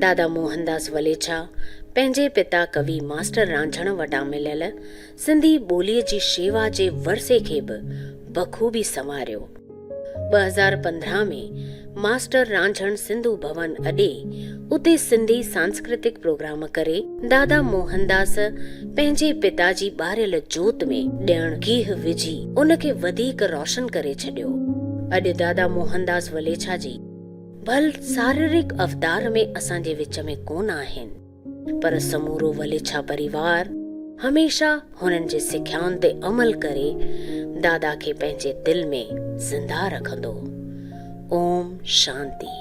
دادا موهنداس وليڇا پنهنجي پتا ڪوي ماسٽر رانجهڻ وٽان مليل سنڌي ٻوليء جي شيوا جي ورثي کي به بخوبي سنواريو. 2015 ۾ ماسٽر رانجهڻ سنڌو ڀون اڏي اتي سنڌي سانسڪرتڪ پروگرام ڪري دادا موهنداس پنهنجي پتا جي ٻاريل جوت ۾ ڏيڻ گيهه وجهي ان کي وڌيڪ روشن ڪري ڇڏيو. اڄ دادا موهنداس وليڇا جي ڀل ساريرڪ اوتار ۾ اسان جي وچ ۾ ڪونه آهن، پر سمورو وليڇا پريوار هميشه هنن جي سکيائن تي عمل ڪري دادا کي پنهنجي دل ۾ زنده رکندو. اوم شانتي.